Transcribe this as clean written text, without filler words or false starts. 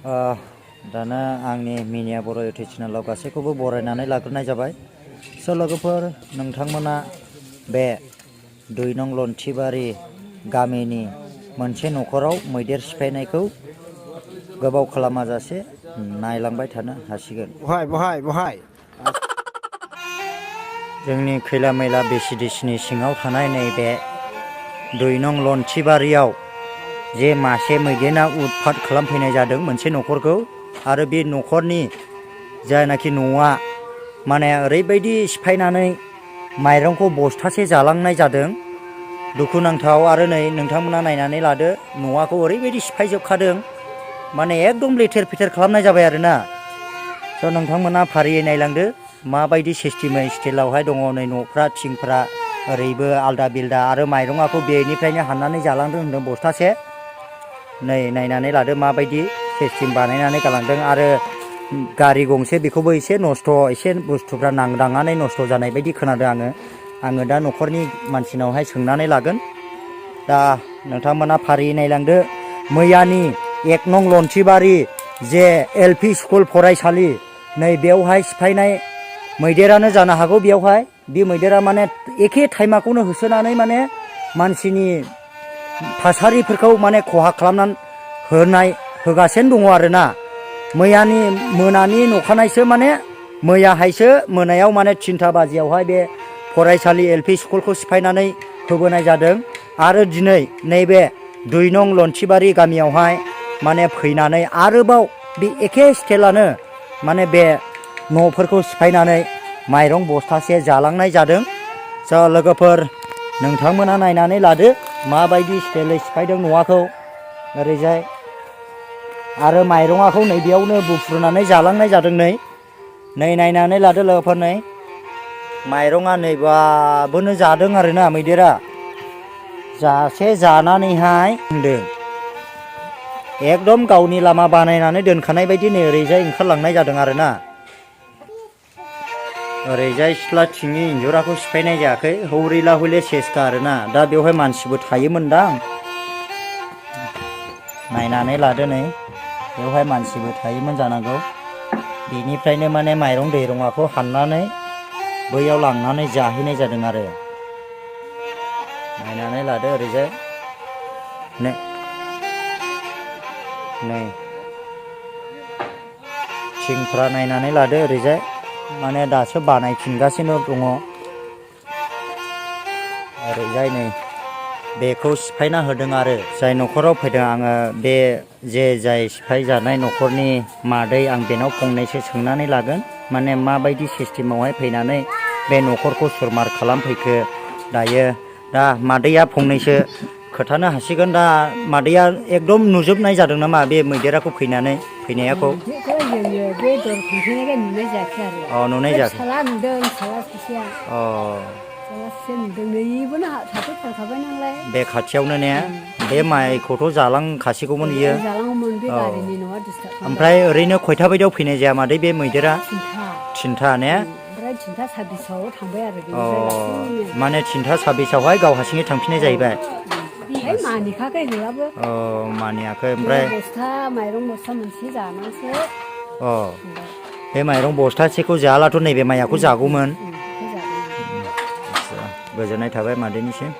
दाना आंनि मिनिया बर' इउटुब चेनेलाव गासैखौबो बरायनानै लाग्रोनाय जाबाय। स' लोगोफोर नोंथांमोना बे 2 नं लन्थिबारि गामिनि मोनसे न'खराव मैदेर सिफायनायखौ गोबाव खालामाजासे नायलांबाय थानो हासिगोन। बहाय जोंनि खैला मैला बिसिडिसिनि सिङाव थानाय नैबे 2 नं लन्थिबारियाव जे मासे मैदेरा उतपात खालामफैनाय जादों मोनसे न'खरखौ, आरो बे न'खरनि जायनाखि न'आ माने ओरैबायदि सिफायनानै माइरंखौ बस्थासे जालांनाय जादों, दुखुनांथाव। आरो नै नोंथांमोना नायनानै लादो, न'आखौ ओरैबायदि सिफायजोबखादों, माने एकदम लेथेर फेथेर खालामनाय जाबाय आरोना। स' नोंथांमोना फारियै नायलांदो माबायदि सिस्टेमै स्टिलावहाय दङ नै न'फ्रा, थिंफ्रा ओरैबो आलदा बिलदा, आरो माइरङाखौ बेनिफ्रायनो हाननानै जालांदों होनदों बस्थासे। नै नायनानै लादो माबायदि सिस्टेम बानायनानै गालांदों। आरो गारि गंसे बेखौबो एसे नस्थ', एसे बुस्थुफ्रा नांदांनानै नस्थ' जानाय बायदि खोनादों आङो दा न'खरनि मानसिनावहाय सोंनानै लागोन। दा नोंथांमोना फारियै नायलांदो मैयानि 1 नं लन्थिबारि जे LP स्कुल फरायसालि, नै बेवहाय सिफायनाय मैदेरानो जानो हागौ। बेवहाय बे मैदेरा माने एखे टाइमाखौनो होसोनानै माने मानसिनि थासारिफोरखौ माने खहा खालामनानै होगासिनो दङ आरोना। मैयानि मोनानि नखानायसो माने मैयाहायसो मोनायाव माने 3टा बाजियावहाय बे फरायसालि LP स्कुलखौ सिफायनानै होबोनाय जादों। आरो दिनै नैबे 2 नं लन्थिबारि गामियावहाय माने फैनानै आरोबाव बे एखे स्टाइलानो माने बे न'फोरखौ सिफायनानै माइरं बस्थासे जालांनाय जादों। स' लोगोफोर नोंथांमोना नायनानै लादो माबायदि स्टाइलै सिफायदों न'आखौ ओरैजाय, आरो माइरङाखौ नै बेयावनो बुफ्रुनानै जालांनाय जादों। नै नायनानै लादो लोगोफोर, नै माइरङा नै बाबोनो जादों आरोना मैदेरा। जासे जानानैहाय होनदों एकदम गावनि लामा बानायनानै दोनखानाय बायदि नै ओरैजाय ओंखारलांनाय जादों आरोना। ओरैजाय सिथ्लाथिंनि इन्जुराखौ सिफायनाय जायाखै, हौरैला हौले सेसखा आरोना। दा बेवहाय मानसिबो थायोमोनदां, नायनानै लादो नै बेवहाय मानसिबो थायोमोन जानांगौ। बेनिफ्रायनो माने माइरं दैरङाखौ हाननानै बैयाव लांनानै जाहैनाय जादों आरो। नायनानै लादो ओरैजाय, नै थिंफ्रा नायनानै लादो ओरैजाय, माने दासो बानायफिनगासिनो दङ। ओरैजाय नै बेखौ सिफायना होदों आरो जाय न'खराव फैदों आङो, बे जाय सिफाय जानाय न'खरनि मादै, आं बेनाव फंनैसो सोंनानै लागोन माने माबायदि सिस्टेमावहाय फैनानै बे न'खरखौ सुरमार खालामफैखो दायो। दा मादैया फंनैसो खोथानो हासिगोन। दा मादैया एकदम नुजोबनाय जादों नामा बे मैदेराखौ फैनायाखौ? बे दर खुंफैनायखाय नुनाय जायाखै आरो। नुनाय जायाखै। फिसाला नुदों, फिसाला सासेया। फिसाला सासे नुदों, नैबोनो थाफैथारखाबाय नालाय। बे खाथियावनो ने? बे माइखौथ' जालांखासिगौमोन इयो। जालाङोमोन, बे गारिनि न'आ डिस्टार्ब खालामबाय। ओमफ्राय ओरैनो खयथा बायदियाव फैनाय जाया मादै बे मैदेरा? 3टा ने? ओमफ्राय 3टा 26आव थांबाय आरो बेनिफ्राय लासैनो। माने 3टा 26आवहाय गाव हारसिङै थांफिननाय जाहैबाय। बेहाय मानिखाखै होलाबो। मानियाखै। ओमफ्राय माइरं बस्था मोनसे जानानैसो बे माइरं बस्थासेखौ जायालाथ' नैबे माइयाखौ जागौमोन। गोजोननाय थाबाय मादैनिसिम।